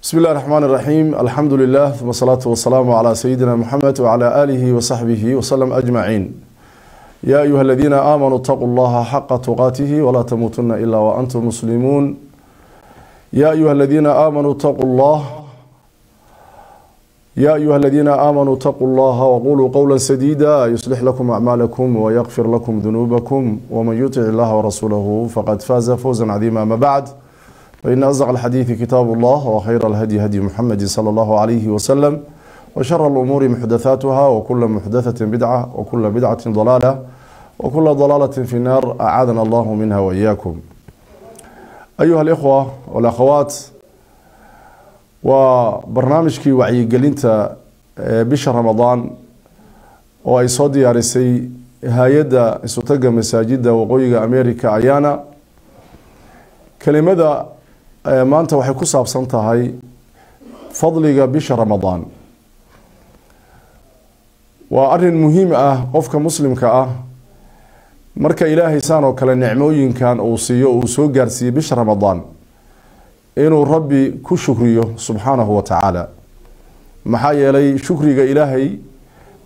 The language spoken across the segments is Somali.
بسم الله الرحمن الرحيم، الحمد لله ثم الصلاة والسلام على سيدنا محمد وعلى آله وصحبه وسلم أجمعين. يا أيها الذين آمنوا اتقوا الله حق تقاته ولا تموتن إلا وأنتم مسلمون. يا أيها الذين آمنوا اتقوا الله، يا أيها الذين آمنوا اتقوا الله وقولوا قولا سديدا يصلح لكم أعمالكم ويغفر لكم ذنوبكم، ومن يطع الله ورسوله فقد فاز فوزا عظيما. ما بعد، فإن أصدق الحديث كتاب الله، وخير الهدي هدي محمد صلى الله عليه وسلم، وشر الأمور محدثاتها، وكل محدثة بدعة، وكل بدعة ضلالة، وكل ضلالة في النار، أعاذنا الله منها وإياكم. أيها الإخوة والأخوات، وبرنامجkii wacyigelinta bisha Ramadaan oo ay soo diyaarisay hay-adda isutaga masaajida waqooyiga America, ayaana kelimada maanta waxay ku saabsan tahay fadliga bisha Ramadaan. Waa arin muhiim ah qofka muslimka ah marka Ilaahay saan oo kale nicmooyinkan uu siiyo, uu soo gaarsiiyey bisha Ramadaan, inuu Rabbi ku shukriyo subxaanahu wa tacaala. Maxaa yeelay, shukriga Ilaahay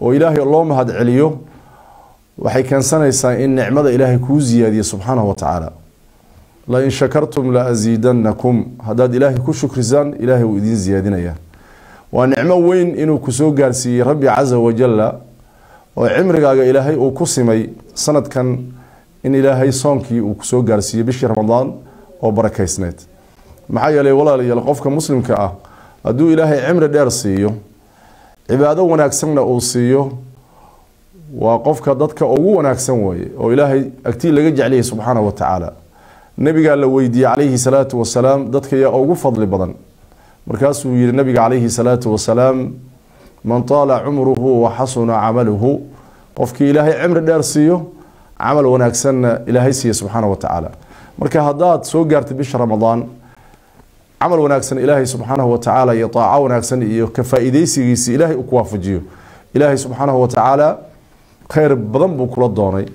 oo Ilaahay loo mahad celiyo waxay keensanaysaa in nicmada Ilaahay kuu ziyaadiyo subxaanahu wa tacaala. La in shakartum la aziidannakum, haddaad Ilaahay ku shukrisaan, Ilaahay wuu idiin ziyaadinaya. Waa nicmo weyn inuu kusoo gaarsiiyey Rabbi casa wajalla oo cimrigaaga Ilaahay uu ku simay sanadkan, in Ilaahay soonkii uu kusoo gaarsiiyey bishii Ramadaan oo barakaysneyd. Maxaa yeelay, walaalayaal, qofka muslimka ah hadduu Ilaahay cimri dheer siiyo, cibaado wanaagsanna uu siiyo, waa qofka dadka ugu wanaagsan weeye oo Ilaahay agtii laga jeclayay subxaanahu wa tacaala. Nabigaa la weydiiyey calayhi salaatu wasalaam, dadka yaa ugu fadli badan? Markaasuu yihi nabiga calayhi salaatu wasalaam: man taala cumruhu wa xasuna camaluhu, qofkii Ilaahay cimri dheer siiyo, camal wanaagsanna Ilaahay siiya subxaanahu wa tacaala. Marka haddaad soo gaartay bisha Ramadaan, camal wanaagsan Ilaahay subxaanahu wa tacaala iyo taaco wanaagsan iyo ka faa-iideysigiisi Ilaahay uu ku waafajiyo, Ilaahay subxaanahu wa tacaala khayr badan buu kula doonay.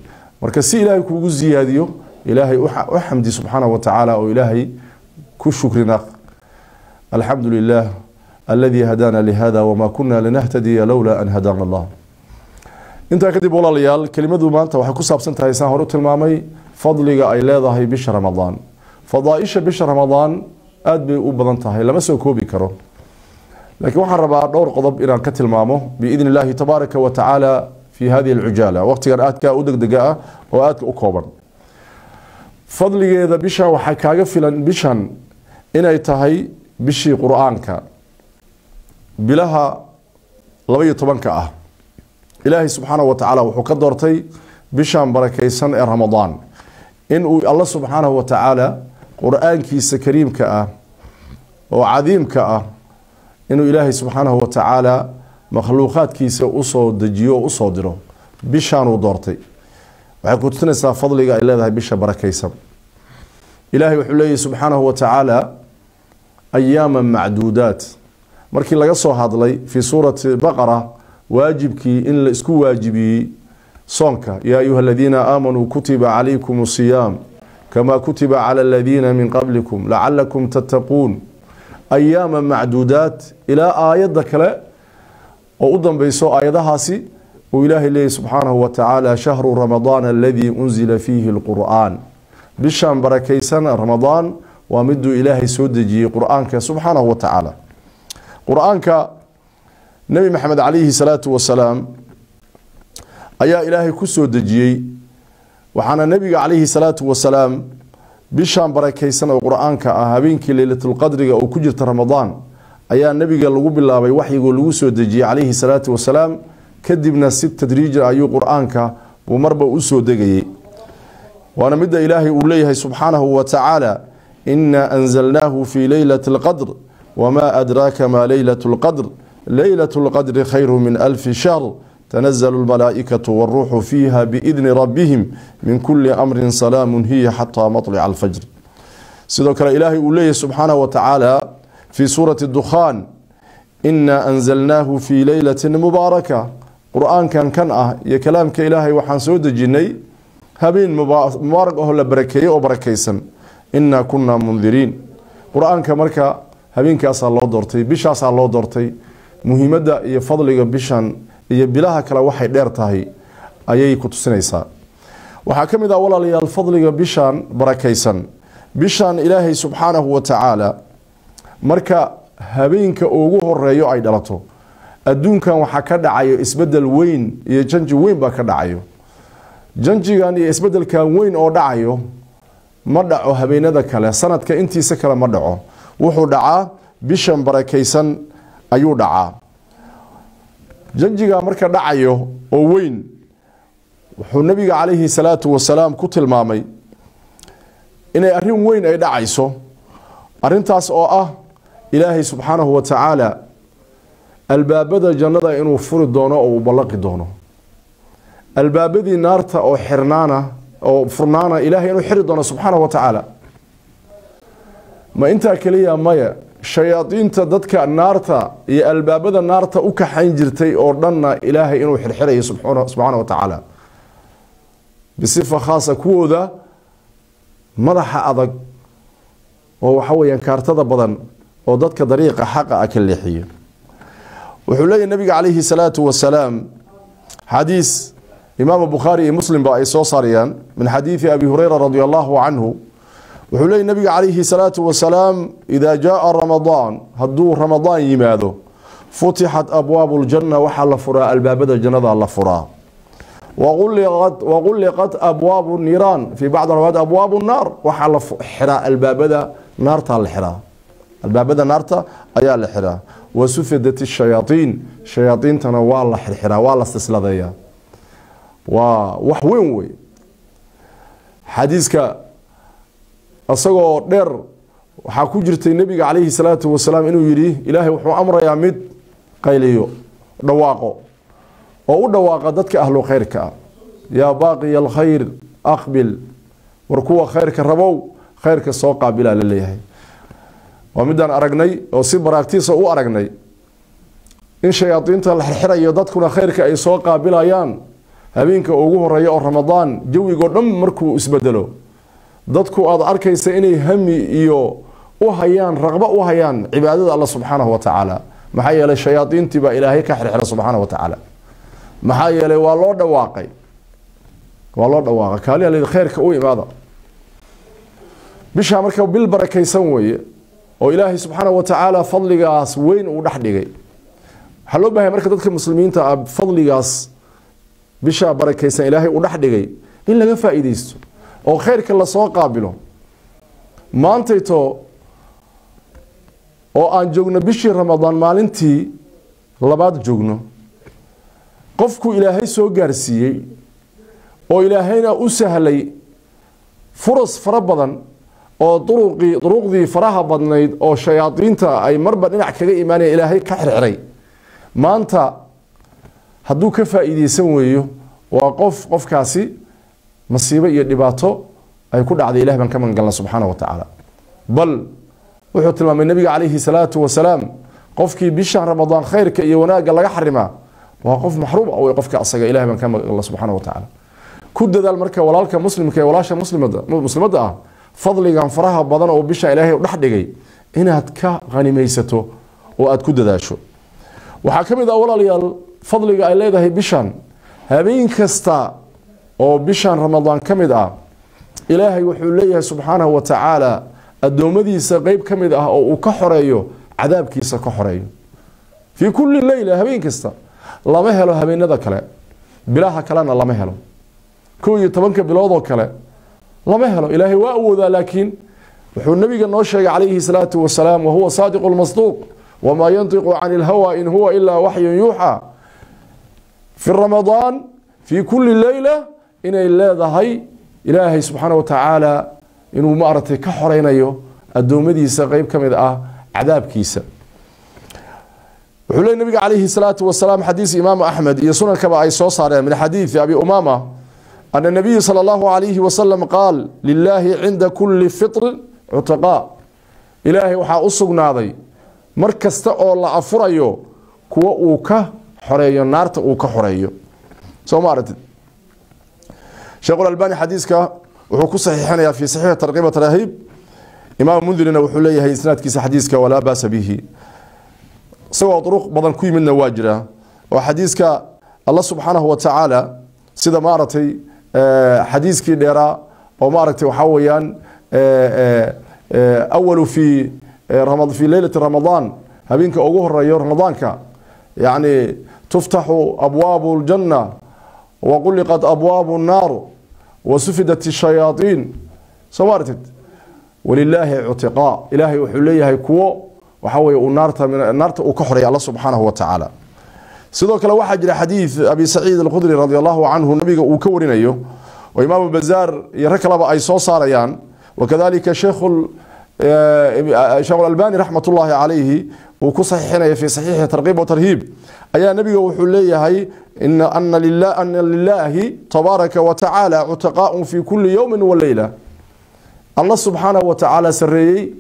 Marka si Ilaahay kuugu ziyaadiyo, Ilaahay u xamdi subxaanahu wa tacaala oo Ilaahay ku shukrina. Alxamdu lilah aladi hadana lihada wama kuna linahtadiya lowla an hadana Allah. Intaa kadib, walaalayaal, kelimadu maanta waxay ku saabsan tahay, saan hore u tilmaamay, fadliga ay leedahay bisha Ramadaan. Fadaaisha bisha Ramadaan aada bay u badan tahay, lama soo koobi karo, laakiin waxaan rabaa dhowr qodob inaan ka tilmaamo biidni illahi tabaaraka wa tacaala fi hadihi alcujaala, waqtigan aadka u degdega ah oo aadka u kooban. Fadligeeda bishan waxaa kaaga filan bishan inay tahay bishii Qur-aanka. Bilaha 12-ka ah Ilaahay subxaanahu wa tacaala wuxuu ka doortay bishan barakaysan ee Ramadaan inuu Alla subxaanahu wa tacaala qur-aankiisa kariimka ah oo cadiimka ah inuu Ilaahay subxaanahu wa tacaala makhluuqaadkiisa usoo dejiyo oo usoo diro. Bishaanuu doortay waxay ku tusinaysaa fadliga ay leedahay bisha barakaysan. Ilaahay wuxuu leeyahy subxaanahu wa tacaala: ayaama macduudaat. Markii laga soo hadlay fii suurati Baqara waajibkii in la isku waajibiyey soonka, yaa ayuha aladiina aamanuu kutiba calaykum asiyaam kama kutiba cala aladiina min qablikum lacalakum tattaquun, ayaama macduudaat, ilaa aayadda kale oo u dambeyso aayadahaasi uu Ilaahay leeyahy subxaanahu wa tacaala: shahru ramadaan aladii unzila fiihi lqur'aan. Bishan barakaysan Ramadaan waa miduu Ilaahay soo dejiyey qur-aanka subxaanahu wa tacaala. Qur-aanka Nebi Maxamed calayhi salaatu wasalaam ayaa Ilaahay ku soo dejiyey, waxaana nebiga calayhi salaatu wasalaam bishan barakaysan oo qur-aanka ah, habeenkii leylatulqadriga oo ku jirta Ramadaan, ayaa nebiga lagu bilaabay waxyigoo lagu soo dejiyey calayhi salaatu wasalaam. Kadibna si tadriija ayuu qur-aanka uu marba usoo degayey. Waana midda Ilaahay uu leeyahay subxaanahu wa tacaala: inaa anzalnaahu fii leylati alqadr, wamaa adraaka maa leylat lqadr, leylat lqadri khayru min alfi shahr, tanazalu lmalaa'ikatu waruuxu fiiha biidni rabbihim min kuli amrin, salaamun hiya xataa maطlica alfajr. Sidoo kale Ilaahay uu leeyahay subxaanahu wa tacaala fii suurati Dukhaan: inaa anzalnaahu fii leylati mubaaraka. Qur-aankan kan ah iyo kalaamka Ilaahay waxaan soo dejinay habeen mubaarak aho la barakeeyey oo barakaysan, inaa kunaa mundiriin. Qur-aanka marka Habeenkaasaa loo doortay, bishaasaa loo doortay. Muhiimadda iyo fadliga bishan iyo bilaha kale waxay dheer tahay ayay ku tusinaysaa. Waxaa ka mid ah, walaalayaal, fadliga bishan barakaysan. Bishan Ilaahay subxaanahu wa tacaala marka habeenka ugu horeeyo ay dhalato, adduunkan waxaa ka dhacayo isbedel weyn iyo janji weyn baa ka dhacayo. Janjigan iyo isbedelkan weyn oo dhacayo ma dhaco habeenada kale, sanadka intiisa kale ma dhaco. Wuxuu dhacaa bishan barakaysan ayuu dhacaa. Janjiga marka dhacayo oo weyn, wuxuu nabiga calayhi salaatu wasalaam ku tilmaamay inay arrin weyn ay dhacayso, arrintaas oo ah Ilaahay subxaanahu wa tacaala albaabada jannada inuu furi doono oo uu ballaqi doono, albaabadii naarta oo xirnaana oo furnaana Ilaahay inuu xiri doono subxaanahu wa tacaala. Ma intaa keliya? Maya. Shayaadiinta dadka naarta iyo albaabada naarta u kaxayn jirtay oo dhanna Ilaahay inuu xirxirayo subxaana wa tacaala, bisifa khaasa kuwooda madaxa adag oo waxa weeyaan kaartada badan oo dadka dariiqa xaqa ah ka leexiyo. Wuxuu leeyahy nabiga calayhi salaatu wasalaam, xadiis Imaamu Bukhaari iyo Muslim ba ay soo saarayaan, min xadiidi Abi Hurayra radia Allahu canhu, wuxuu leeyahy nabiga calayhi salaatu wasalaam: idaa jaaa Ramadaan, hadduu Ramadaan yimaado, futixat abwaabu ljanna, waxaa la furaa albaabada jannada la furaa, waqulliqat abwaabu niiraan, fii bacdi riwaayat abwaabu naar, waxaa la xiraa albaabada naartaa la xiraa, albaabada naarta ayaa la xiraa, wasufidat shayaaiin, shayaaiintana waa la xirxiraa, waa la sisladeeyaa. Waa wax weyn wey. Xadiiska isagoo dheer waxaa ku jirtay nebiga calayhi salaatu wasalaam inuu yidhi: Ilaahay wuxuu amrayaa mid qayliyo, dhawaaqo oo u dhawaaqa dadka ahlu khayrka ah: yaa baaqiya alkhayr aqbil, war kuwa khayrka rabow, khayrka soo qaabilaa la leeyahay. Waa midaan aragnay oo si baraagtiisa u aragnay in shayaadiinta la xirxirayo, dadkuna khayrka ay soo qaabilayaan habeenka ugu horeeya oo Ramadaan. Jawigoo dhan markuu isbedelo, dadku aada arkaysa inay hami iyo u hayaan, raqbo u hayaan cibaadada Alla subxaanahu wa tacaala. Maxaa yeelay shayaadiintii baa Ilaahay ka xirxira subxaanahu wa tacaala. Maxaa yeelay waa loo dhawaaqay, waa loo dhawaaqay, kaaliya la khayrka u imaada. Bishaa marka bil barakaysan weeye oo Ilaahay subxaanahu wa tacaala fadligaas weyn uu dhex dhigay. Waxaa loo baahaya marka dadka muslimiinta ah fadligaas bishaa barakaysan Ilaahay uu dhex dhigay in laga faa'iidaysto oo khayrka lasoo qaabilo. Maantayto oo aan joogno bishii Ramadaan maalintii labaad joogno, qofku Ilaahay soo gaarsiiyey oo Ilaahayna u sahlay furas fara badan oo duruqii duruqdii faraha badnayd oo shayaadiinta ay marba dhinac kaga imaanaya Ilaahay ka xirxiray, maanta hadduu ka faa'iideysan weeyo, waa qof qofkaasi masiibo iyo dhibaato ay ku dhacday. Ilaah baan ka magangalna subxaana wa tacaala. Bal wuxuu tilmaamay nabiga calayhi salaatu wasalaam, qofkii bishan Ramadaan khayrka iyo wanaagga laga xarimaa waa qof maxruum ah wey qofka asaga. Ilahay baan ka magangalna subxaana wa tacaala. Ku dadaal marka, walaalka muslimka ee walaasha muslimadda ah, fadligan faraha badan oo bisha Ilaahay u dhex dhigay inaad ka khanimaysato oo aada ku dadaasho. Waxaa ka mid ah, walaalayaal, fadliga ay leedahay bishan: habeen kasta oo bishan Ramadaan ka mid ah, Ilaahay wuxuu leeyahay subxaanahu wa tacaala addoommadiisa qeyb ka mid ah oo uu ka xoreeyo cadaabkiisa, ka xoreeyo fii kulli leyla, habeen kasta. Lama helo habeenada kale, bilaha kalena lama helo, 11-ka biloodoo kale lama helo. Ilaahay waa awoodaa, laakiin wuxuu nabiga noo sheegay calayhi salaatu wasalaam, wahuwa saadiqu lmasduuq, wamaa yantiqu cani ilhawa in huwa ilaa waxyun yuuxaa, fi Ramadaan fii kulli leyla inay leedahay Ilaahay subxaana wa tacaala inuu maaragtay ka xoreynayo addoommadiisa qeyb ka mid ah cadaabkiisa. Wuxuu leey nabiga calayhi salaatu wasalaam, xadiis Imaamu Axmed iyo sunankaba ay soo saareen, min xadiidi Abi Umaama, ana nabiya sala Allahu alayhi wasalam qaal: lilaahi cinda kulli fitrin cutaqaa. Ilaahay waxaa u sugnaaday mar kasta oo la afurayo kuwa uu ka xoreeyo naarta, uu ka xoreeyo. Soo ma aragtid? Sheekhulalbani xadiiska wuxuu ku saxiixinayaa fi saxiixi tarqiiba taraahiib. Imaam Mundirina wuxuu leeyahay isnaadkiisa xadiiska walaa baasa bihi, isagoo duruq badan ku yimidna waa jira. Oo xadiiska Allah subxaanahu wa tacaala sida maaragtay xadiiskii dheeraa oo maaragtay waxaa weeyaan awalu fi leylati Ramadaan, habeenka ugu horeeyo Ramadaanka, yacni tuftaxu abwaabu ljanna waquliqat abwaabu nnaar wasufidat ashayaatiin. Soo ma aragtid? Walilaahi cutiqaa, Ilaahay wuxuu leeyahay kuwo waxa weye uu naarta uu ka xoreeya Alla subxaanahu wa tacaala. Sidoo kale waxaa jira xadiid Abi Saciid Alkhudri radi allahu canhu nabiga uu ka warinayo, oo Imaamu Bazaar iyo rag kaleba ay soo saarayaan, wakadalika Sheekh Albani raxmatullaahi calayhi uu ku saxiixinaya fi saxiixi tarqiib wa tarhiib, ayaa nabiga wuxuu leeyahay ana lilaahi tabaaraka wa tacaala cutaqaaun fi kulli yowmin wa leyla. Allah subxaanahu wa tacaala sareeyey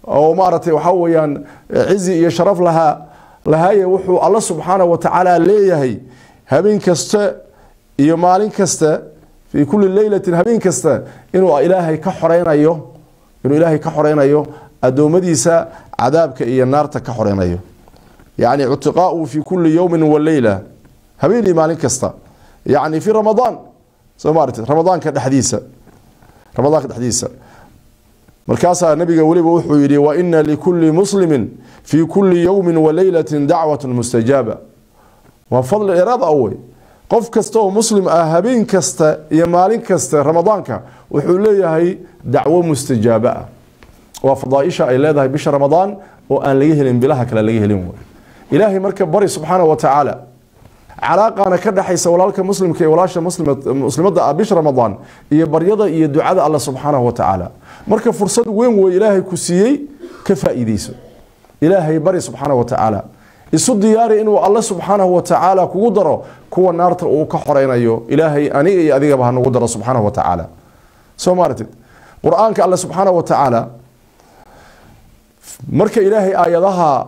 oo maaragtay waxaa weeyaan cizi iyo sharaf lahaa lahaaye, wuxuu Alla subxaanahu wa tacaala leeyahay habeen kasta iyo maalin kasta, fii kulli leylatin, habeen kasta inuu Ilaahay ka xoreynayo, inuu Ilaahay ka xoreynayo addoommadiisa cadaabka iyo naarta ka xoreynayo. Yacni cutiqaau fi kulli yowmin wa leyla, habeen iyo maalin kasta, yacni fi Ramadaan. Soo ma aragtid? Ramadaanka dhexdiisa, Ramadaanka dhexdiisa. Markaasaa nabiga weliba wuxuu yidhi: wa ina likulli muslimin fi kulli yowmin wa leylatin dacwatun mustajaaba. Waa fadli dheeraad ah wey. Qof kasta oo muslim ah habeen kasta iyo maalin kasta Ramadaanka wuxuu leeyahay dacwo mustajaaba ah. Waa fadaaisha ay leedahay bisha Ramadaan oo aan laga helin bilaha kale laga helin wey. Ilaahay marka bari subxaana wa tacaala. Calaaqaana ka dhexaysa walaalka muslimka iyo walaasha muslimadda ah bisha Ramadaan iyo baryada iyo ducada Alla subxaanahu wa tacaala. Marka fursad weyn wey Ilaahay ku siiyey, ka faa'iideyso, Ilaahay bari subxaanahu wa tacaala, isu diyaari inuu Alla subxaanahu wa tacaala kugu daro kuwa naarta uu ka xoreynayo. Ilaahay aniga iyo adigaba ha nagu daro subxaanahu wa tacaala. Soo ma aragtid? Qur-aanka Alla subxaanahu wa tacaala marka Ilaahay aayadaha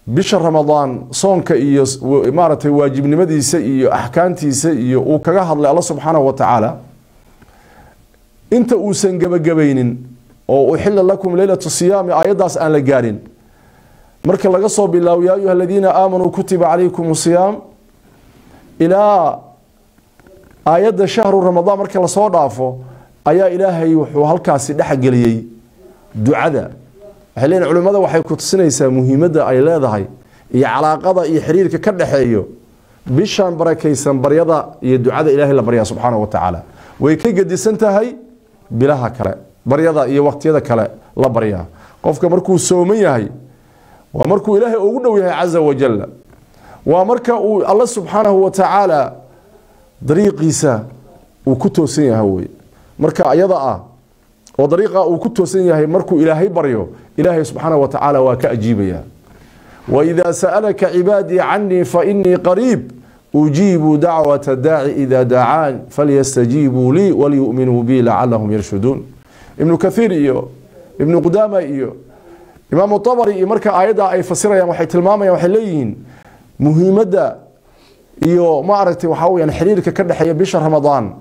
bisha Ramadaan, soonka iyo maaragtay waajibnimadiisa iyo axkaamtiisa iyo uu kaga hadlay Alla subxaanahu wa tacaala, inta uusan gebagabaynin oo uxila lakum leylatu siyaami aayaddaas aan la gaarin, marka laga soo bilaabo yaa ayuha aladiina aamanuu kutiba calaykum siyaam ilaa aayadda shahru Ramadaan marka lasoo dhaafo, ayaa Ilaahay wuxuu halkaasi dhexgeliyey ducada. Waxay leeyihin culimmada, waxay ku tusinaysaa muhiimadda ay leedahay iyo calaaqada iyo xiriirka ka dhexeeyo bishan barakaysan baryada iyo ducada Ilaahay la baryaa subxaanahu wa tacaala. Way ka gedisan tahay bilaha kale baryada iyo waqtiyada kale la baryaa. Qofka markuu sooman yahay waa markuu Ilaahay ugu dhow yahay caza wajalla, waa marka uu Alla subxaanahu wa tacaala dariiqiisa uu ku toosan yahay wey. Marka ayada ah oo dariiqa uu ku toosan yahay markuu Ilaahay baryo, Ilaahay subxaanahu wa tacaala waa ka ajiibaya. waidaa sa'alaka cibaadii canii fainii qariib ujiibu dacwata daaci idaa dacaan falyastajiibuu lii waliyu'minuu bi lacalahum yarshuduun. Ibnu Kathiir iyo Ibnu Qudaama iyo Imaamu Tabari iyo marka aayadda ay fasirayaan waxay tilmaamayaan, waxay leeyihiin muhiimadda iyo ma aragtay waxaa weyaan xiriirka ka dhexeeya bisha Ramadaan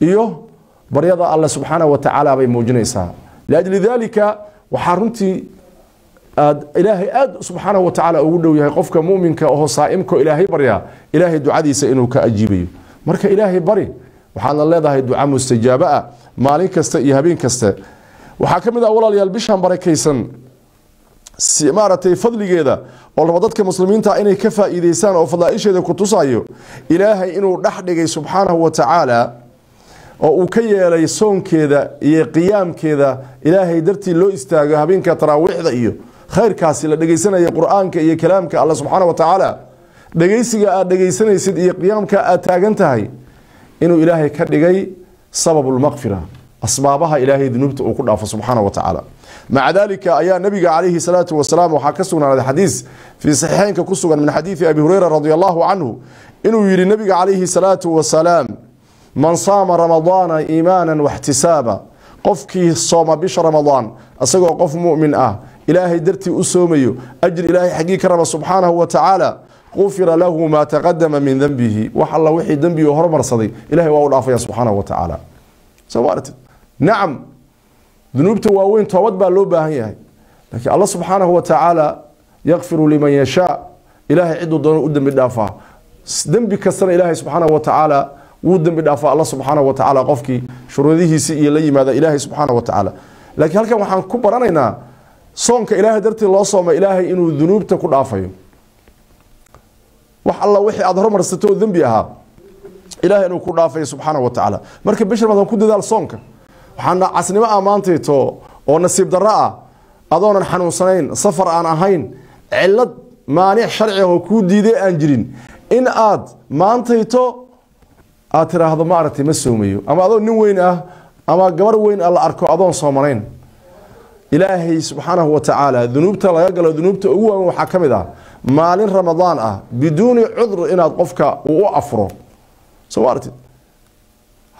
iyo baryada Alle subxaanahu wa tacaala bay muujinaysaa. Liajli dalika waxaa runtii aad Ilaahay aada subxaanahu wa tacaala ugu dhow yahay qofka muminka oo saa'imka Ilaahay baryaa, Ilaahay ducadiisa inuu ka ajiibayo. Marka Ilaahay bari, waxaadna leedahay duca mustajaabo ah maalin kasta iyo habeen kasta. Waxaa ka mid ah, walaalayaal, bishan barakaysan maaragtay fadligeeda oo raba dadka muslimiinta inay ka faa'iideystaan oo fadaaisheeda ku tusayo, Ilaahay inuu dhex dhigay subxaanahu wa tacaala oo uu ka yeelay soonkeeda iyo qiyaamkeeda Ilaahay dartii loo istaago habeenka taraawiixda iyo khayrkaasi la dhegeysanaya qur-aanka iyo kalaamka Alla subxaana wa tacaala, dhegeysiga aad dhegeysanaysid iyo qiyaamka aad taagan tahay, inuu Ilaahay ka dhigay sababulmaqfira, asbaabaha Ilaahay dunuubta uu ku dhaafo subxaana wa tacaala. Maca dalika ayaa nabiga calayhi salaatu wasalaam waxaa ka sugnaaday xadiis fii saxiixeynka ku sugan min xadiidi Abi Hureyra radi allahu canhu inuu yihi nabiga calayhi salaatu wasalaam: man saama Ramadaana iimaanan waxtisaaba, qofkii sooma bisha Ramadaan isagoo qof mu'min ah, Ilaahay dartii u soomayo, ajir Ilaahay xaggii ka raba subxaanahu wa tacaala, qufira lahu maa taqadama min denbihi, wax alla wixii dembi uu hormarsaday Ilahay waa u dhaafaya subxaanahu wa tacaala. Soo ma aragtid? Nacam. Dunuubta waaweyn toobad baa loo baahan yahay, laakiin Allah subxaanahu wa tacaala yakfiru liman yashaa, Ilaahay ciduu doono u dembi dhaafaa. Dembi kastana Ilaahay subxaanahu wa tacaala wuu dembi dhaafaa. Allah subxaanahu wa tacaala qofkii shuruudihiisii iyo la yimaada Ilaahay subxaanahu wa tacaala. Laakiin halkan waxaan ku baranaynaa soonka Ilaahay dartii loo sooma, Ilaahay inuu dunuubta ku dhaafayo. Wax alla wixii aada hormarsato oo dembi ahaa, Ilahay inuu ku dhaafayo subxaanahu wa tacaala. Marka bisha Ramadaan ku dadaal soonka. Waxaan casnimo ah maantayto oo nasiib darro ah, adoonan xanuunsanayn, safar aan ahayn, cillad maanic sharci ah oo kuu diiday aan jirin, in aad maantayto aad tiraahdo ma aragtay ma soomayo, ama adoo nin weyn ah ama gabar weyn ah la arko adoon soomanayn. Ilaahay subxaanahu wa tacaala dunuubta laga galo, dunuubta ugu waaweyn waxaa ka mid ah maalin Ramadaan ah biduuni cudur inaad qofka uu u afuro. Soo ma aragtid?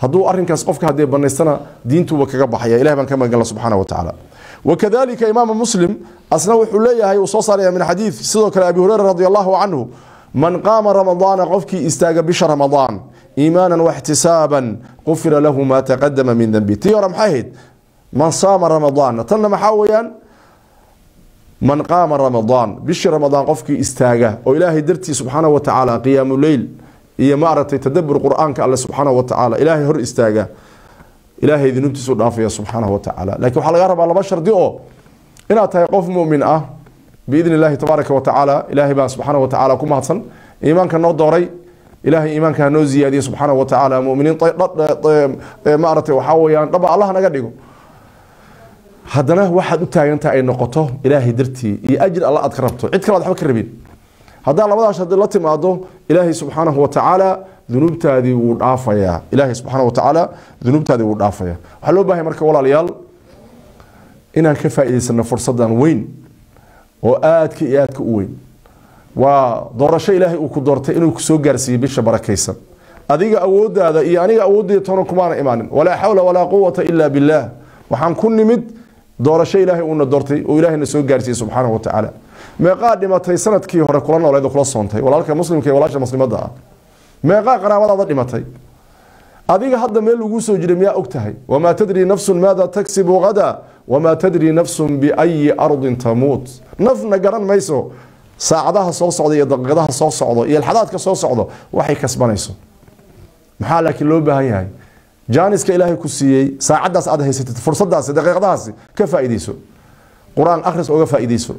Hadduu arrinkaas qofka haddii banaystana, diintuuba kaga baxaya. Ilahay baan ka magan gala subxaanahu wa tacaala. Wakadalika Imaam Muslim asna wuxuu leeyahay, uu soo saaraya min xadiid sidoo kale Abi Hurayra radi Allahu canhu: man qaama Ramadaana, qofkii istaaga bisha Ramadaan, iimaanan waxtisaaban, qufira lahu ma taqadama min dembi. Tii hore maxay ahayd? Man saama Ramadaana. Tanna maxaa weeyaan? Man qaama Ramadaan, bishii Ramadaan qofkii istaaga oo Ilaahay dartii subxaanahu wa tacaala qiyaamu leyl iyo ma aragtay tadabur Qur-aanka Alle subxaanahu wa tacaala Ilaahay hor istaaga, Ilaahay dunuubtiisu dhaafaya subxaanahu wa tacaala. Laakiin waxaa laga rabaa laba shardi, oo inaad tahay qof mu'min ah biidni Illahi tabaaraka wa tacaala. Ilaahay baa subxaanahu wa tacaala ku mahadsan iimaanka noo dooray. Ilaahay iimaanka ha noo ziyaadiye subxaanahu wa tacaala. Mu'miniin ma aragtay waxaa weeyaan dhaba Allah naga dhigo. Haddana waxaad u taagantahay ay noqoto Ilaahay dartii iyo ajir Alla aad ka rabto, cid kale aad waxba ka rabin. Haddaa labadaas shardi la timaado, Ilaahay subxaanahu wa tacaala dunuubtaadii wuu dhaafayaa. Ilaahay subxaanahu wa tacaala dunuubtaadii wuu dhaafayaa. Waxaa loo baahaya marka, walaalayaal, inaan ka faa'iidaysano fursaddan weyn oo aadka iyo aadka u weyn. Waa doorasho Ilaahay uu ku doortay inuu kusoo gaarsiiyey bisha barakaysan. Adiga awooddaada iyo aniga awooddayda toona kumaana imaanin. Walaa xawla walaa quwata ila billah. Waxaan ku nimid doorasho Ilaahay uuna doortay oo Ilaahayna soo gaarsiiyey subxaanahu wa tacaala. Meeqaa dhimatay sanadkii hore kula nooleed oo kula soontay, walaalka muslimka iyo walaasha muslimadda ah? Meeqaa qaraabadaada dhimatay? Adiga hadda meel laguu soo jiray miyaa og tahay? Wamaa tadri nafsun maada taksibu gada, wamaa tadri nafsun biayi ardin tamuut. Nafna garan mayso saacadaha soo socda iyo daqiiqadaha soo socdo iyo alxadaadka soo socdo waxay kasbanayso. Maxaa laakiin loo baahan yahay? Jaaniska Ilaahay ku siiyey, saacaddaas aad haysatid, fursadaasi, daqiiqadahaasi ka faa'iidayso. Qur-aan akhris oga faa'iidayso,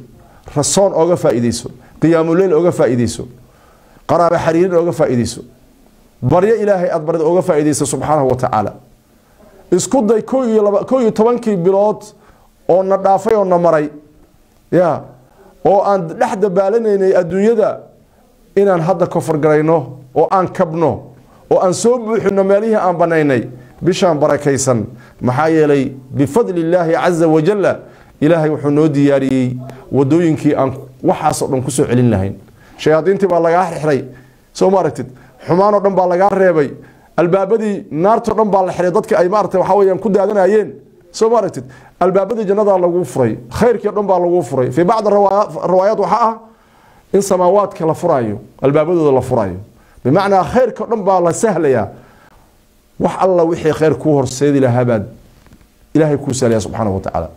rasoon oga faa'iidayso, qiyaamuleyl oga faa'iidayso, qaraabo xariirin oga faa'iidayso, baryo Ilaahay aad barida oga faa'iidayso subxaanahu wa tacaala. Isku day 12, 11kii bilood oo na dhaafay oo na maray ya oo aan dhex dabaalanaynay adduunyada, inaan hadda kofargarayno oo aan kabno oo aan soo buuxino meelihii aan banaynay bishaan barakaysan. Maxaa yeelay, bifadli Illaahi caza wajalla, Ilaahay wuxuu noo diyaariyey wadooyinkii aan waxaasoo dhan kusoo celin lahayn. Shayaadiintii baa lagaa xirxiray, soo ma aragtid? Xumaan oo dhan baa lagaa reebay. Albaabadii naartoo dhan baa la xiray dadka ay maaragtay waxaa weyaan ku daadanayeen, soo ma aragtid? Albaabadii jannadaa laguu furay, khayrkii o dhan baa laguu furay. Fii bacdi riwaayaat waxaa ah in samaawaadka la furaayo, albaabadooda la furaayo, bimacnaa khayrka o dhan baa la sahlayaa. Wax alla wixii khayr kuu horseedi lahaa baad Ilaahay kuu sahlaya subxaanahu wa tacaala.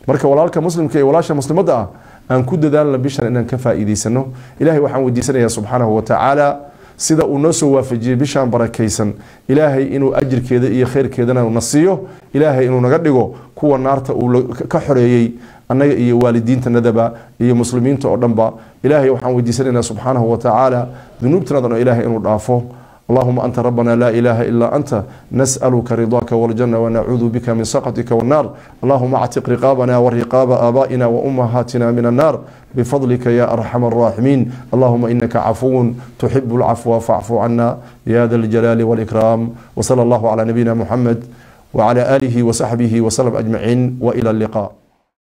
Marka walaalka muslimka iyo walaasha muslimadda ah, aan ku dadaalna bishan inaan ka faa'iidaysano. Ilahay waxaan weydiisanayaa subxaanahu wa tacaala, sida uu noo soo waafajiyey bishaan barakaysan, Ilaahay inuu ajirkeeda iyo khayrkeedana na siiyo. Ilaahay inuu naga dhigo kuwa naarta uu ka xoreeyey, annaga iyo waalidiintanadaba iyo muslimiinta oo dhanba. Ilaahay waxaan weydiisanaynaa subxaanahu wa tacaala dunuubtanadan oo Ilaahay inuu dhaafo. اللهم أنت ربنا لا إله إلا أنت، نسألك رضاك والجنة، ونعوذ بك من سخطك والنار. اللهم اعتق رقابنا ورقاب آبائنا وأمهاتنا من النار بفضلك يا أرحم الراحمين. اللهم إنك عفو تحب العفو فاعف عنا يا ذا الجلال والإكرام. وصلى الله على نبينا محمد وعلى آله وصحبه وسلم أجمعين، وإلى اللقاء.